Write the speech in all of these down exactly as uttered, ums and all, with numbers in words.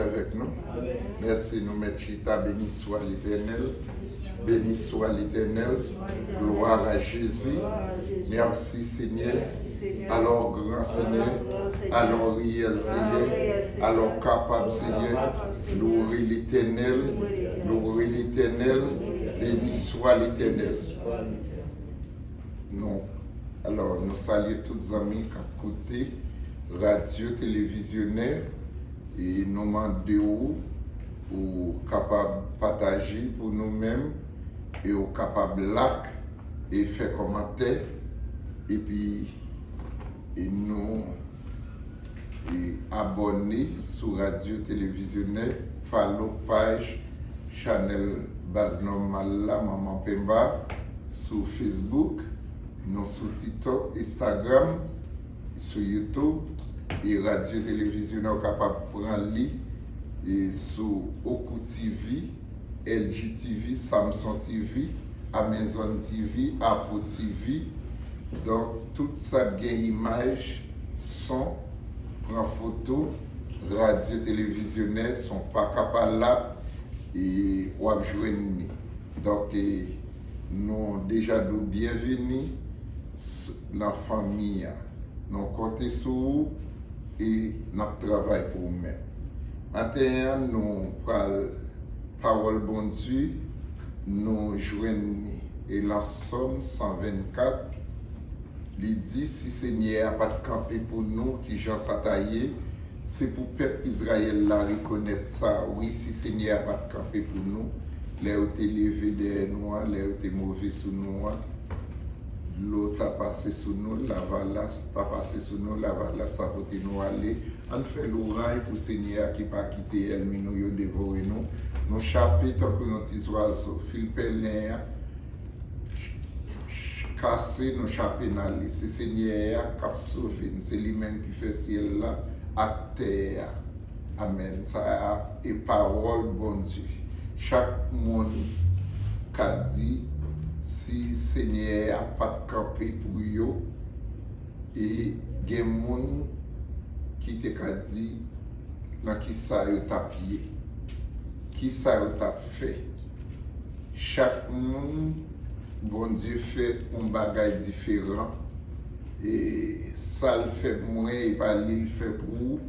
Avèk nou. Mèsi, nou mèt chita. Béni soit l'Éternel. Béni soit l'Éternel. Gloire à Jésus. Merci, Seigneur. Alors grand, Seigneur. Alors réel, Seigneur. Alors capable, Seigneur. Loué l'Éternel. Loué l'Éternel. Béni soit l'Éternel. Non. Alò, nou salye tout zanmi k ap koute Radyo Televizyonè e nou mande w pou kapab pataje pou nou menm e w kapab like e fè kòmantè epi e nou e abòne sou Radyo Televizyonè, follow paj chanèl Baz Nòmal la, Manman Penba, sou Facebook, nou sou TikTok, Instagram, sou YouTube, e Radyo Televizyonè w kapab pran li e sou Oku T V, L G T V, Samsung T V, Amazon T V, Apple T V. Donk, tout sa k gen imaj, son, pran foto, Radyo Televizyonè, son pa ka pa la, e w ap jwenn li. Donk, e, nou deja di w byenveni s-, nan fanmi an. Nou konte sou ou e n ap travay pou ou menm. Maten an, nou pral pawòl Bondye, nou jwenn li. E lan Sòm san vennkat, li di, si Senyè a pa t kanpe pou nou, ki jan sa ta ye? Se pou pèp Izrayèl la rekonèt sa, wi, si Senyè a pa t kanpe pou nou, lè yo te leve dèyè nou an, lè yo te move sou nou an, dlo ta pase sou nou, lavalas ta pase sou nou, lavalas ta pote nou ale. Ann fè louwanj pou Senyè a ki pa kite ènmi nou yo devore nou. Nou chape tankou yon ti zwazo, fil pèlen an kase, nou chape n ale. Se Senyè a k ap sove n. Se li menm ki fè syèl la ak tè a. Amèn. Sa a e pawòl Bondye. Chak moun ka di, si Senyè a pa t kanpe pou yo, e gen moun ki te ka di, nan ki sa yo t ap ye, ki sa yo t ap fè. Chak moun, Bondye fè yon bagay diferan. E sa l fè pou mwen, e pa li l fè pou ou.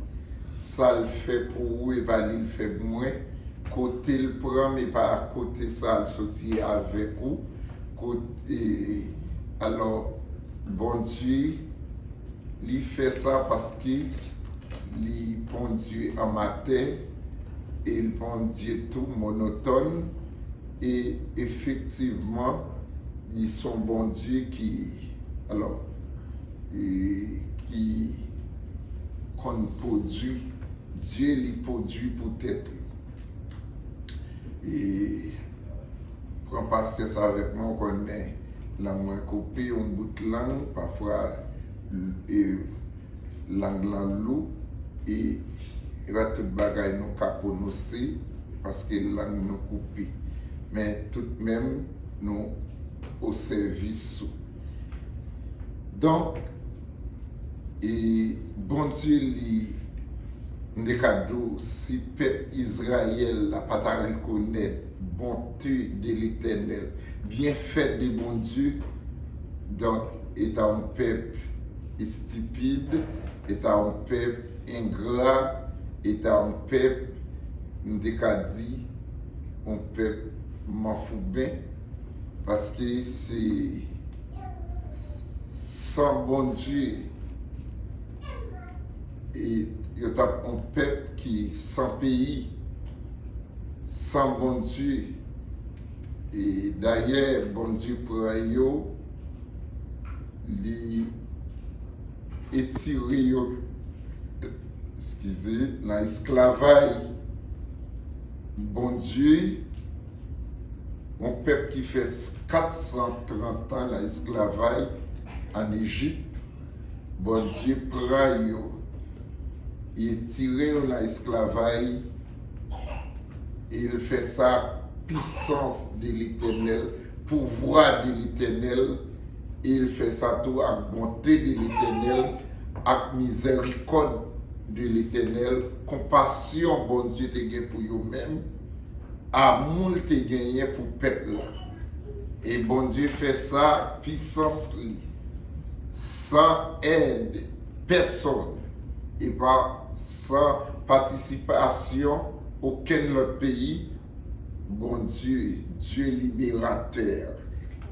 Sa l fè pou ou, e pa li l fè pou mwen. Kote l pran m, e pa kote sa l soti avèk ou. Kot-, e, alò, Bondye, li fè sa paske li Bondye anmatè, e l Bondye tou monotòn, e efektivman, li s on Bondye ki, alò, e ki konn pwodui. Dye, li pwodui pou tèt li. E pran pasyans avèk mwen, ou konnen lang mwen koupe, yon bout lang, pafwa, e, lang lan lou, e, e pa tout bagay nou ka pwononse, paske lang nou koupe. Men toutmenm, nou o sèvis ou. Donk, e Bondye li, m te ka di w, si pèp Izrayèl la pa ta rekonèt bonte de Letènèl, byenfè de Bondye, donk, e ta yon pèp estipid, e ta yon pèp engra, e ta yon pèp, m te ka di, yon pèp manfouben, paske se san Bondye, e yo t ap yon pèp ki san peyi, san Bondye. E dayè, Bondye pran yo, li etire yo, eskize, nan esklavay Bondye, yon pèp ki fè kat san trant an nan esklavay ann Ejip, Bondye pran yo, e tire yo nan esklavay, e l fè sa ak pisans de Letènèl, pouvwa de Letènèl, e l fè sa tou ak bonte de Letènèl, ak mizèrikòd de l'Éternel, konpasyon Bondye te gen pou yo menm, amou l te genyen pou pèp la. E Bondye fè sa ak pisans li, san èd pèsonn, e pa san patisipasyon okenn lòt peyi. Bondye, Dye liberatè,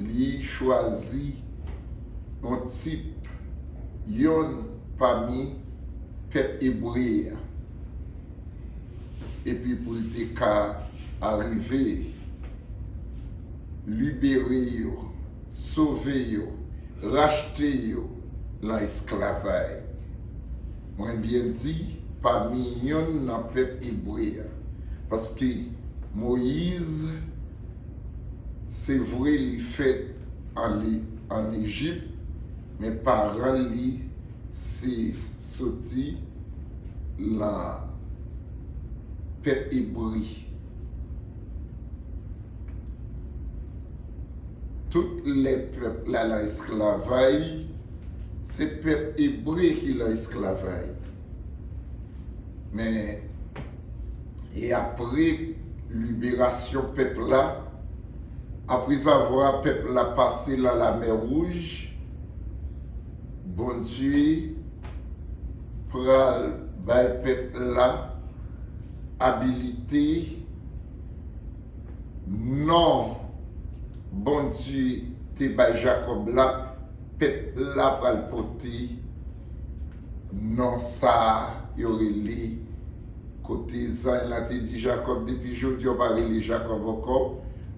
li chwazi yon tip, yonn pami pèp ebre a. Epi pou l te ka arive libere yo, sove yo, rachte yo nan esklavaj. Mwen byen di, pami yonn nan pèp ebre a. Paske Moyiz, se vre, li fèt an, ann Ejip, men paran li se soti nan pèp ebre. Tout lè pèp la nan esklavaj, se pèp ebre ki nan esklavaj. Men, e apre liberasyon pèp la, aprezavwa pèp la pase nan Lamè Wouj, Bondye pral bay pèp la abilite, non Bondye te bay Jakòb la, pèp la pral pote non sa a yo rele, kote zany la te di Jakòb, depi jodi a w pa rele Jakòb ankò,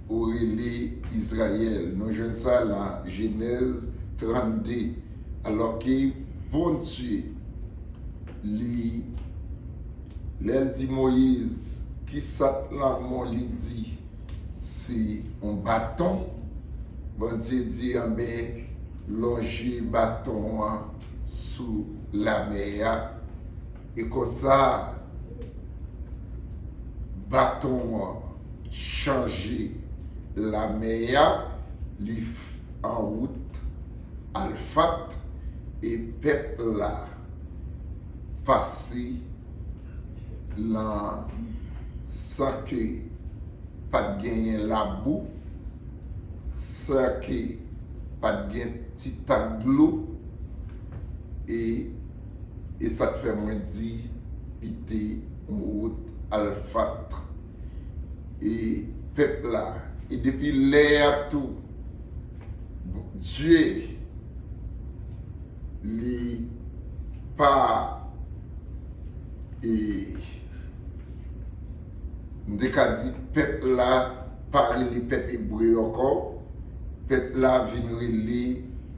ou rele Izrayèl. Nou jwenn sa nan Jenèz trannde. Alòske Bondye, li, lè l di Moyiz, ki sa t nan men w? Li di, se yon baton. Bondye di, anben, lonje baton an sou lamè a. E konsa, baton an chanje lamè a, li f-, an wout al Fat, e pèp la pase lan san ke pa t genyen labou, san ke pa t gen ti tak dlo, e, e sa k fè mwen di li te yon wout al Fat. E pèp la, e depi lè a tou, Dye, li pa, e, m te ka di pèp la pa rele pèp ebre ankò, pèp la vin rele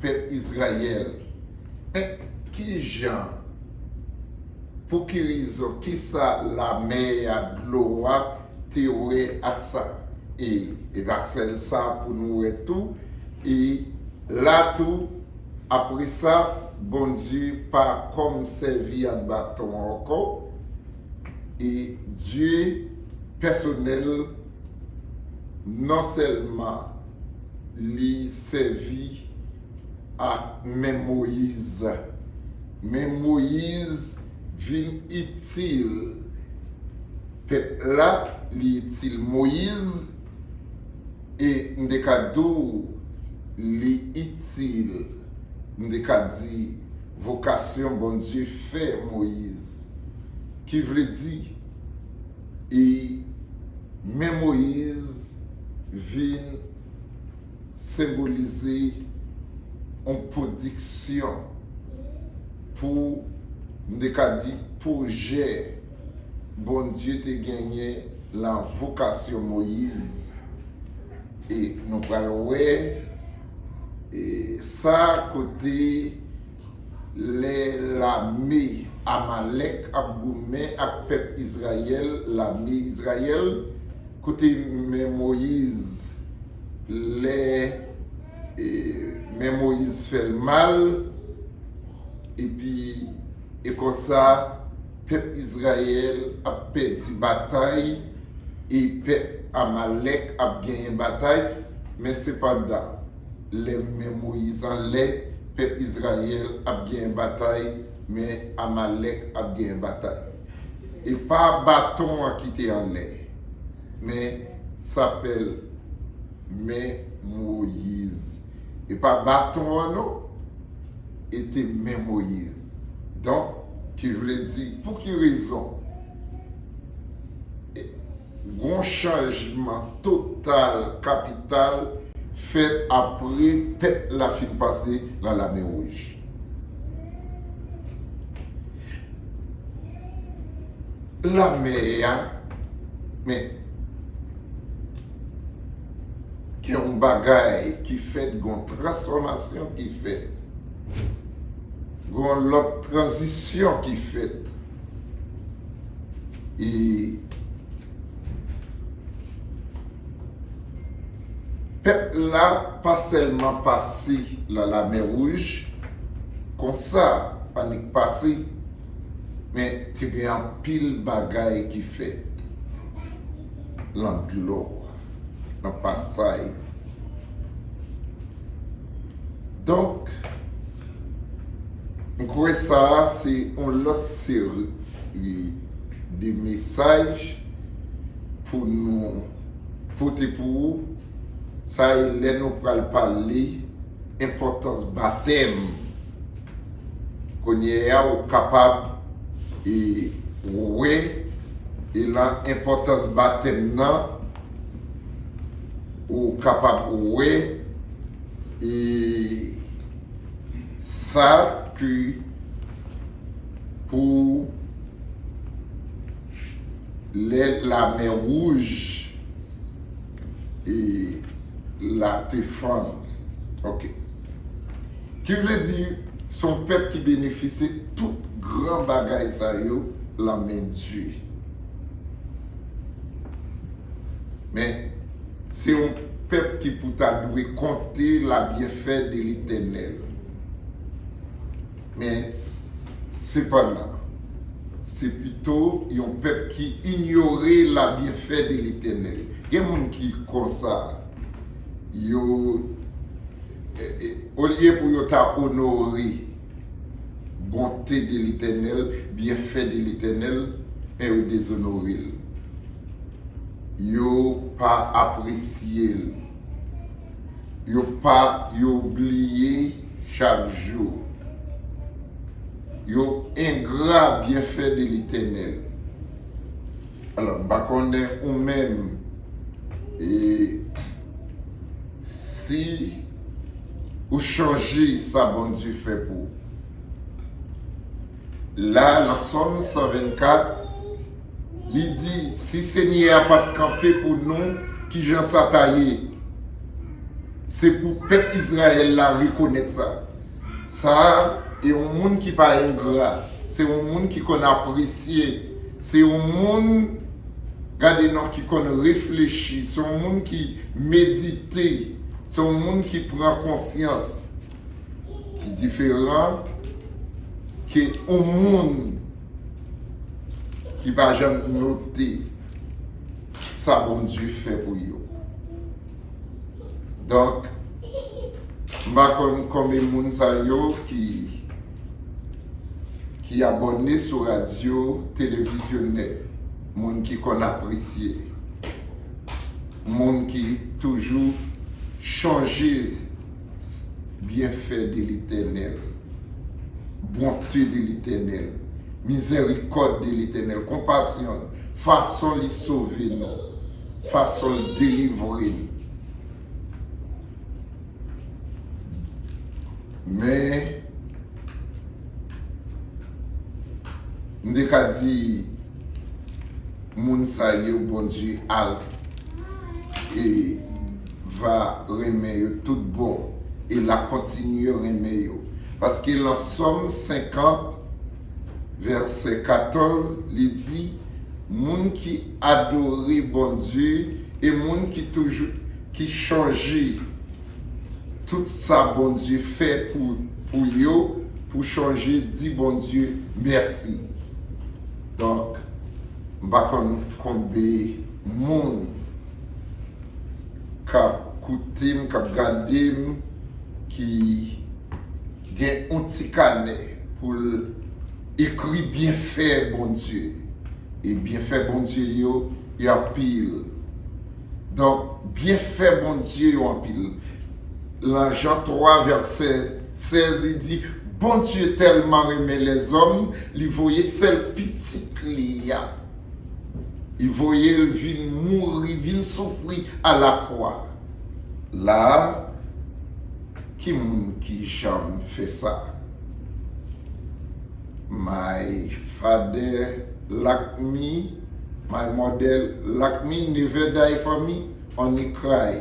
pèp Izrayèl. Men, ki jan, pou ki rezon, ki sa lamè a, dlo a, te wè ak sa? E, e pa sèl sa pou nou wè tou, e la tou, apre sa, Bondye pa kòm sèvi ak baton an ankò, e Dye pèsonèl, non sèlman li sèvi ak men Moyiz, men Moyiz vin itil pèp la, li itil Moyiz, e m te ka di w, li itil, m te ka di, vokasyon Bondye fè Moyiz. Ki vle di, e men Moyiz vin senbolize yon pwodiksyon pou, m te ka di, pwojè Bondye te genyen lan vokasyon Moyiz. E nou pral wè, e sa kote lè lame Amalèk ap goumen ak pèp Izrayèl, lame Izrayèl, kote men Moyiz, lè, e, men Moyiz fè l mal, epi, e konsa, pèp Izrayèl ap pèdi batay, e pèp Amalèk ap genyen batay, men sepandan, lè men Moyiz anlè, pèp Izrayèl ap genyen batay Men Amalèk ap genyen batay. E pa baton an ki te anlè, men sapèl men Moyiz. E pa baton an non, e te men Moyiz. Donk, ki vle di, pou ki rezon? Gon chanjman total, kapital fèt apre pèp la fin pase nan Lamè Wouj. Lamè a, men, gen yon bagay ki fèt, gon transfòmasyon ki fèt, gon lòt tranzisyon ki fèt. E pèp la pa sèlman pase nan Lamè Wouj konsa, annik pase, men te gen anpil bagay ki fèt nan dlo a, nan pasay. Donk, m kwè sa a se yon lòt seri de mesaj pou nou pote pou ou. Sa e lè nou pral pale enpòtans batèm. Kounye a, ou kapab, e, wè, e lan enpòtans batèm nan, ou kapab wè, e, sa ke pou lè Lamè Wouj e la te fann. Ok. Ki vle di, se yon pèp ki benefisye tout gran bagay sa yo lan men Dye. Men, se yon pèp ki pou ta dwe konte la byenfè de Letènèl. Men, s-, sepandan, se pito yon pèp ki inyore la byenfè de Letènèl. Gen moun ki konsa, yo, e, e, olye pou yo ta onore bonte de Letènèl, byenfè de Letènèl, men yo dezonore l. Yo pa apresye l. Yo pa, yo bliye chak jou. Yo engra byenfè de Letènèl. Alò, m pa konnen ou menm, e si ou chonje sa Bondye fè pou ou. La, nan Sòm san vennkat, li di, si Senyè a pa t kanpe pou nou, kijan sa ta ye? Se pou pèp Izrayèl la rekonèt sa. Sa a, e yon moun ki pa engra, se yon moun ki konn apresye, se yon moun, gade non, ki konn reflechi, se yon moun ki medite, se yon moun ki pran konsyans, ki diferan ke yon moun ki pa janm note sa Bondye fè pou yo. Donk, m pa konn konbyen moun sa yo ki, ki abòne sou radyo, televizyonè, moun ki konn apresye, moun ki toujou chonje byenfè de Letènèl, bonte de Letènèl, mizèrikòd de Letènèl, konpasyon l, fason li sove nou, fason l delivre nou. Men, m te ka di, moun sa yo, Bondye a, e va renmen yo tout bon, e l a kontinye renmen yo. Paske lan Sòm senkant, vèsè katòz, li di, moun ki adore Bondye e moun ki toujou, ki chonje tout sa Bondye fè pou, pou yo, pou chonje di Bondye mèsi. Donk, m pa konn konbyen moun k ap koute m, k ap gade m, ki gen yon ti kanè pou l Ekri byenfè Bondye. E byenfè Bondye yo, yo anpil. Donk, byenfè Bondye yo anpil. Lan Jan twa, vèsè sèz, li di, Bondye tèlman renmen lèzòm, li voye sèl pitit li a. Li voye l vin mouri, vin soufri alakwa. La, ki moun ki janm fè sa? My father like me, my mother like me, never die for me, only cry,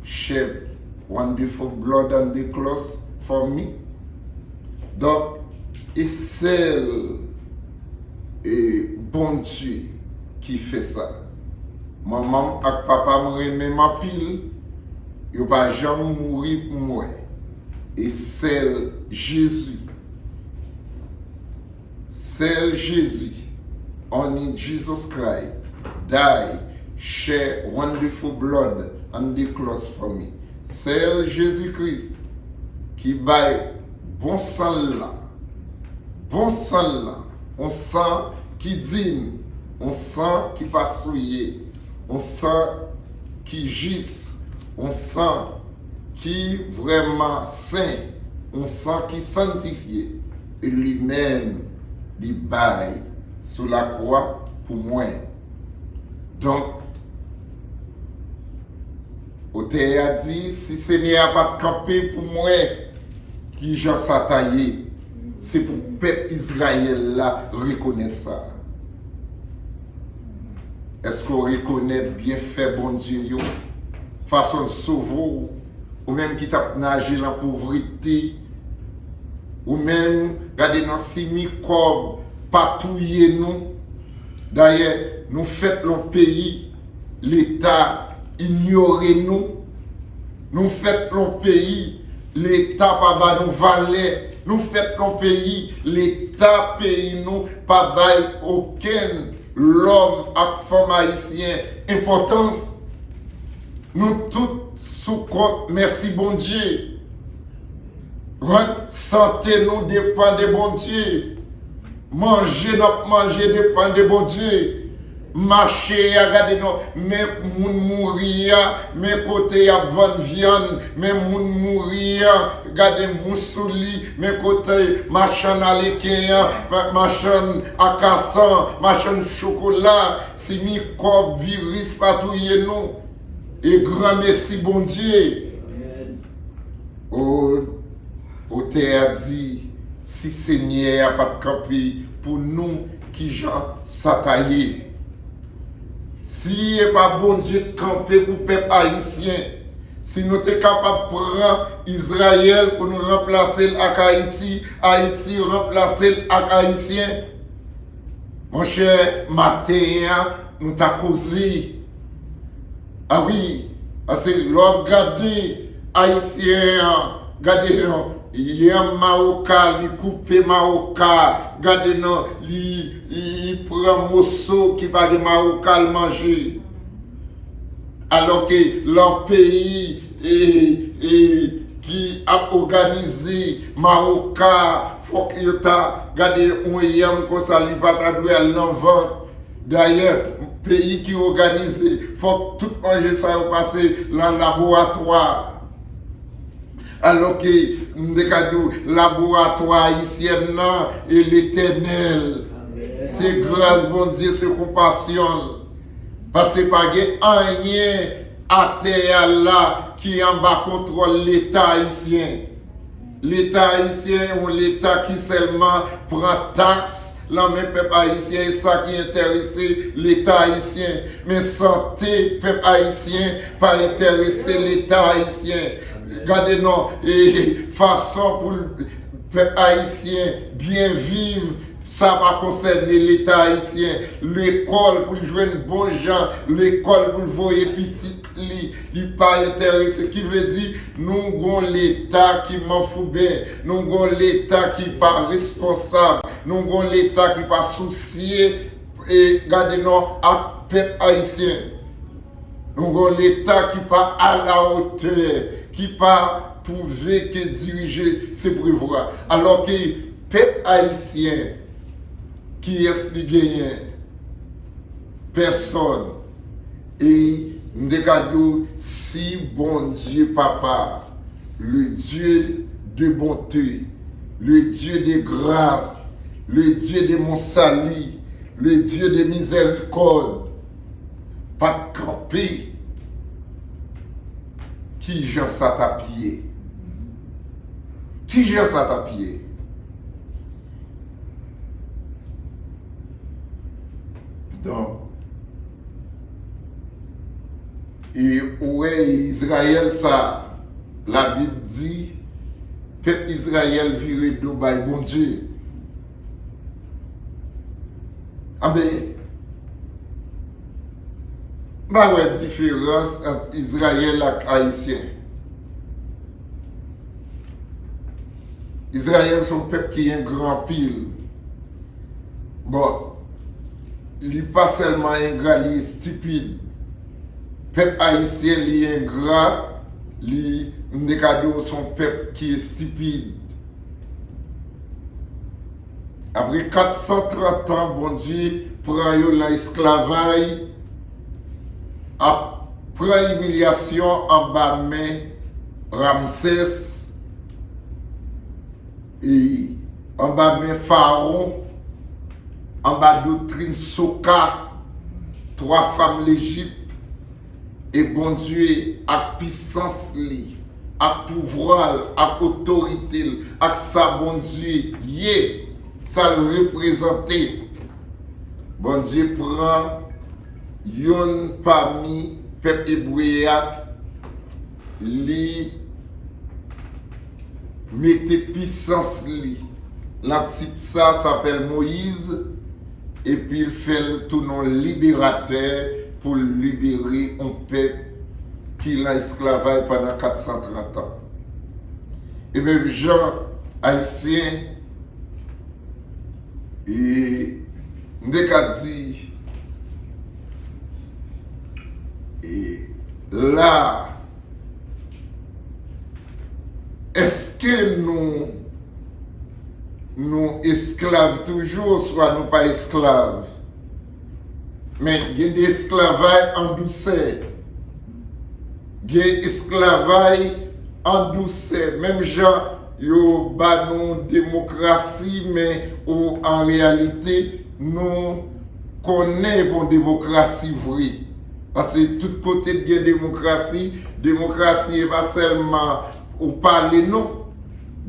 shed wonderful blood on the cross for me. Donk, e sèl e Bondye ki fè sa. Manman m ak papa m renmen m anpil, yo pa janm mouri pou mwen. E sèl Jezi, sèl Jezi, only Jesus Christ die, shed wonderful blood on the cross for me. Sèl Jezi Kris ki bay bon san l lan, bon san l lan, yon san ki dign, yon san ki pa souye, yon san ki jis, yon san ki vrèman sen, yon san ki sanntifye, e li menm li bay sou lakwa pou mwen. Donk, otè a di, si Senyè a pa t kanpe pou mwen, ki jan sa ta ye? Se pou pèp Izrayèl la rekonèt sa. Èske w rekonèt byenfè Bondye yo? Fason l sove w, ou menm ki t ap naje lan povrete, ou menm, gade nan si mikòb pa touye nou. Dayè, nou fèt lan peyi, Leta inyore nou. Nou fèt lan peyi, Leta pa ba nou valè. Nou fèt lan peyi, Leta peyi nou pa bay okenn lòm ak fanm ayisyen enpòtans. Nou tout sou kont mèsi Bondye. Rant sante nou depann de Bondye. Manje n ap manje depann de Bondye. Mache a, gade non, men moun mouri a, men kote y ap vann vyann, men moun mouri a, gade mous sou li, men kote machann aleken an, ma- machann akasan, machann chokola, si mikòb, viris pa touye nou. E granmesi Bondye. O, otè a di, si Senyè a pa t kanpe pou nou, ki jan sa ta ye? Si e pa Bondye t kanpe pou pèp ayisyen, si nou te kapab pran Izrayèl pou nou ranplase l ak Ayiti, Ayiti ranplase l ak Ayisyen, monchè, maten an, nou ta koze. A wi, paske lè w ap gade Ayisyen an, gade non, yanm mawoka, li koupe mawoka, gade non, li, li pran moso ki pa gen mawoka, l manje. Alòske lan peyi e, e, ki ap òganize mawoka, fòk yo ta gade yon yanm konsa, li pa ta dwe al nan vant. Dayè, peyi ki òganize, fòk tout manje sa yo pase lan laboratwa. Alòske, m te ka di w, laboratwa ayisyen nan e Letènèl. Se gras Bondye, se konpasyon l. Paske pa gen anyen atè a la ki anba kontwòl Leta ayisyen. Leta ayisyen, yon Leta ki sèlman pran taks lan men pèp ayisyen, e sa ki enterese Leta ayisyen. Men sante pèp ayisyen pa enterese Leta ayisyen. Gade non, e, fason pou l- pèp ayisyen byen viv, sa pa konsène Leta ayisyen. Lekòl pou l jwenn bon jan, lekòl pou l voye pitit li, li pa enterese. Ki vle di, nou gon Leta ki manfouben, nou gon Leta ki pa responsab, nou gon Leta ki pa sousye, e, gade non, ak pèp ayisyen. Nou gon Leta ki pa alawotè, ki pa pwouve ke dirije se prevwa. Alòske pèp ayisyen Kiyès li genyen? Pèsòn. E m te ka di w, si Bondye Papa, le Dieu de bonté, le Dieu de grâce, le Dieu de mon salut, le Dieu de miséricorde, pa t kanpe, kijan sa t ap ye? Kijan sa t ap ye? Donk, e ou wè Izrayèl sa, Labib di, pèp Izrayèl vire do bay Bondye. Anben, m pa wè diferans ant Izrayèl ak Ayisyen. Izrayèl se yon pèp ki engra anpil. Bon, li pa sèlman engra, li estipid. Pèp ayisyen, li engra, li, m te ka di w, se yon pèp ki estipid. Apre kat san trant an, Bondye pran yo nan esklavaj, ap pran imilyasyon anba men Ramsès, e anba men Fawon, anba doktrin Soka, twa fanm Lejip, e Bondye ak pisans li, ak pouvwa l, ak otorite l, ak sa Bondye ye, sa l reprezante, Bondye pran youn pami pèp ebre a, li mete pisans li nan tip sa, sa fè l Moyiz, epi l fè l tounen yon liberatè pou l libere yon pèp ki nan esklavaj pandan kat san trant an. E menm jan Ayisyen, e m te ka di, e la, èske nou, nou esklav toujou, oswa nou pa esklav? Men gen de esklavaj an dousè. Gen esklavaj an dousè. Menm jan yo ba nou demokrasi, men ou, an reyalite, nou konnen e pa yon demokrasi vre. Paske tout kote k gen demokrasi, demokrasi e pa sèlman ou pale non.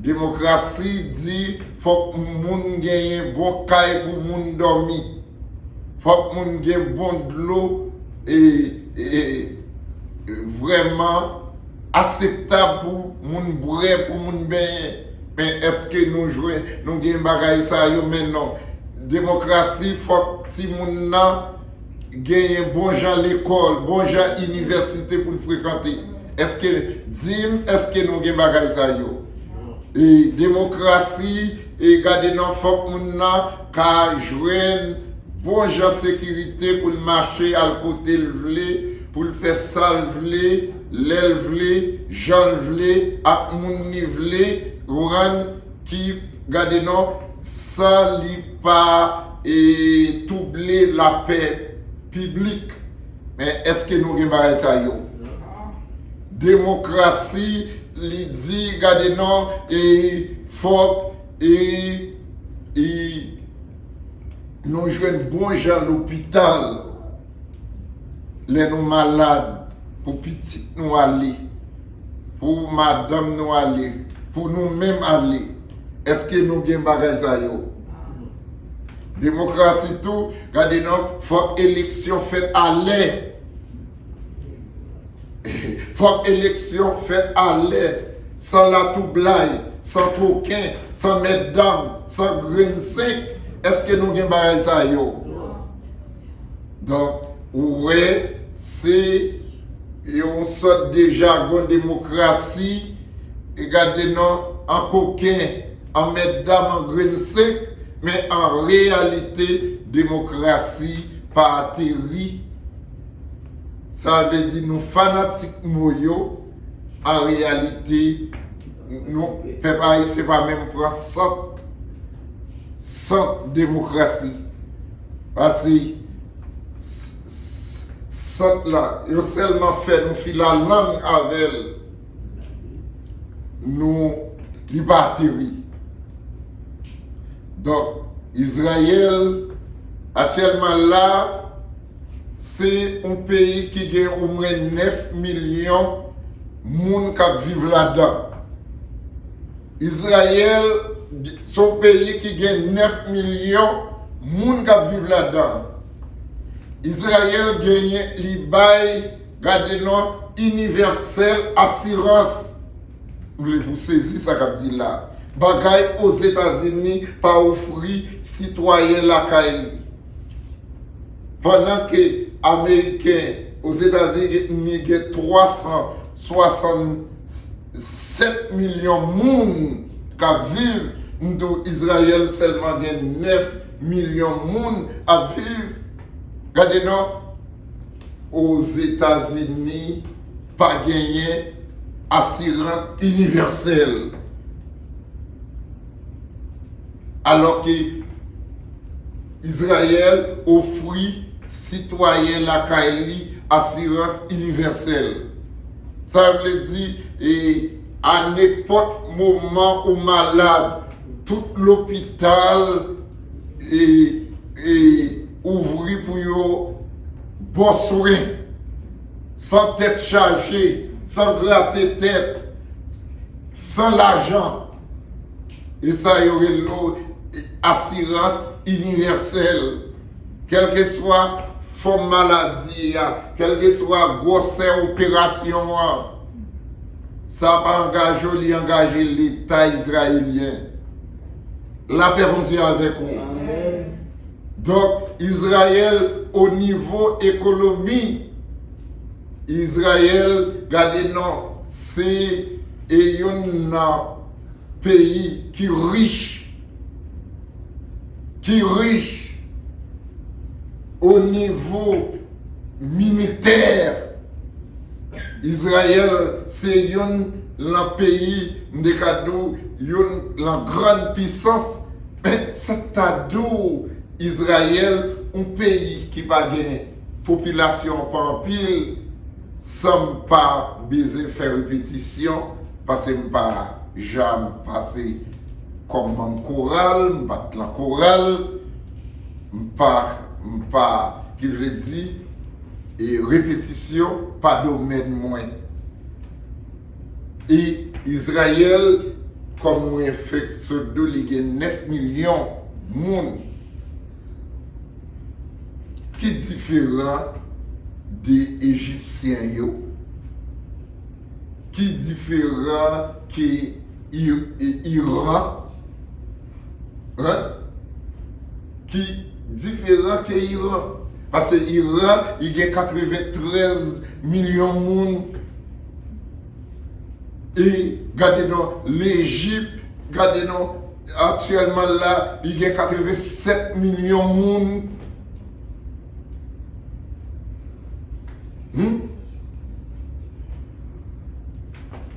Demokrasi di fòk moun genyen bon kay pou moun dòmi. Fòk moun gen bon dlo e, e, e vrèman aseptab pou moun bwè, pou moun benyen. Men èske nou jwenn, nou gen bagay sa yo? Men non. Demokrasi, fòk timoun nan genyen bon jan lekòl, bon jan inivèsite pou l frekante. Èske, di m, èske nou gen bagay sa yo? E demokrasi, e gade non, fòk moun nan ka jwenn bon jan sekirite pou l mache al kote l vle, pou l fè sa l vle, lè l vle, jan l vle, ak moun li vle, ou konprann, ki, gade non, san li pa, e, twouble lapè piblik. Men èske nou gen bagay sa yo? Demokrasi, li di, gade non, e fòk, e, e nou jwenn bon jan lopital lè nou malad, pou pitit nou ale, pou madanm nou ale, pou nou menm ale. Èske nou gen bagay sa yo? Demokrasi tou, gade non, fòk eleksyon fèt alè. Fòk eleksyon fèt alè, san latwoublay, san koken, san mètdam, san grenn senk. Èske nou gen bagay sa yo? Donk, ou wè, se yon sòt de jagon demokrasi, e gade non, an koken, an mètdam, an grenn senk, men an reyalite, demokrasi pa ateri. Sa vle di nou fanatik mo yo, an reyalite, nou, pèp ayisyen pa menm pran sant, sant demokrasi. Pase s- s- sant la, yo sèlman fè nou filalang avè l, nou, li pa ateri. Donk, Izrayèl, aktyèlman la, se yon peyi ki gen omwen nèf milyon moun k ap viv ladan. Izrayèl se yon peyi ki gen nèf milyon moun k ap viv ladan. Izrayèl genyen, li bay, gade non, inivèsèl asirans. M vle pou sezi sa k ap di la. Bagay Ozetazini pa ofri sitwayen lakay li. Pandan ke Ameriken, Ozetazini gen twa san swasannsèt milyon moun k ap viv, m di w Izrayèl sèlman gen nèf milyon moun ap viv. Gade non, Ozetazini pa genyen asirans inivèsèl. Alòske Izrayèl ofri sitwayen lakay li asirans inivèsèl. Sa vle di, e, a nenpòt moman ou malad, tout lopital, e, e, ouvri pou yo ba w swen, san tèt chaje, san grate tèt, san lajan. E sa yo rele l asirans inivèsèl. Kèlkeswa fòm maladi a, kèlkeswa gwosè operasyon an, sa pa angaje w, li angaje Leta izrayelyen. Lapè Bondye avèk ou. Amèn. Donk, Izrayèl, o nivo ekonomi, Izrayèl, gade non, se e youn nan peyi ki rich, ki rich o nivo militè. Izrayèl se youn lan peyi, m te ka di w, youn lan grann pisans. Men sa ta di w, Izrayèl, yon peyi ki pa gen popilasyon pa anpil, san m pa bezwen fè repetisyon, paske m pa janm pase kòm manm koral, m pa t lan koral, m pa, m pa, ki vle di, e repetisyon pa domèn mwen. E Izrayèl, kòm mwen fèk sot di w, li gen nèf milyon moun. Ki diferan de Ejipsyen yo? Ki diferan ke I- I- Iran? Hein? Ki diferan ke Iran? Paske Iran, li gen katreventrèz milyon moun. E gade non, Lejip, gade non, aktyèlman la, li gen katrevensèt milyon moun. Hmm?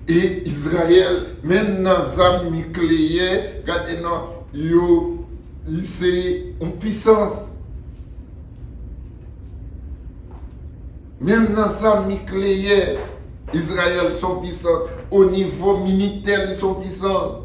E Izrayèl, menm nan zam nikleyè, gade non, yo, li se yon pisans. Menm nan zam nikleyè, Izrayèl se yon pisans. O nivo militè, li se yon pisans.